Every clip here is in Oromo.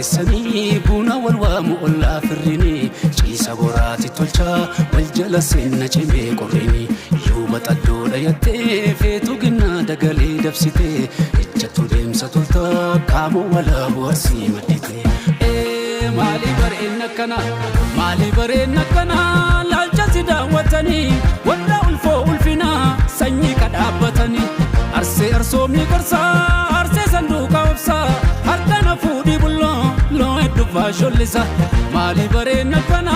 Qopheessanii buna wal waamu ollaa firrini, ciisa boraati tolchaa wal jala seenna cimee qorrini. Yuuba xaddoo dhayattee feetu ginnaa dagalee dabsitee, ejjattu deemsa toltaa qaama walaabu arsii maddite. Maali bareen akkana, maali bareen akkana, laalcha si daawwatanii warra ulfoo ulfinaa sanyii kadhaabbatanii. Arsee arsoomni gorsaa, arsee sanduuqa obsaa, harkana fuudhii bulloo loo hedduu faashollisa. Maali bareen akkana,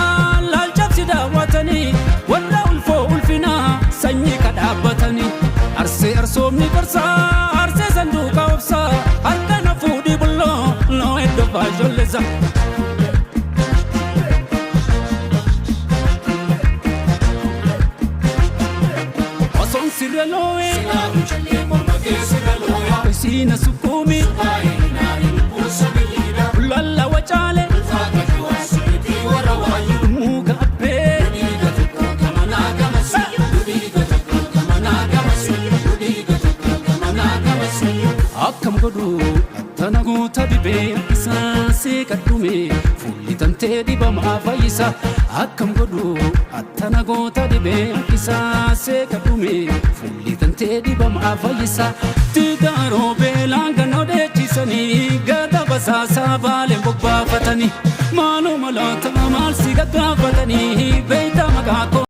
laalcha si daawwatanii warra ulfoo ulfinaa sanyii kadhaabbatanii. Arsee arsoomni gorsaa, arsee sanduuqa obsaa, harkana fuudhii bulloo loo hedduu faashollisa. Osoon sirra loo'ee isiina sukkuumi lalla wacaale muka abbee. Akkam godhu attana guuta dibee isaa seeqadhume, fuulli tantee dibamaa fayyisa. Akkam godhu attana goota dibee isaa seeqadhume, fuulli tantee dibamaa fayyisa. Tigaaroo beelaan gannoo dheechisanii gada basaasaa baaleen bobbaafatanii, maaloo maloota maal si gaggaafatanii beeyta maqaa koo.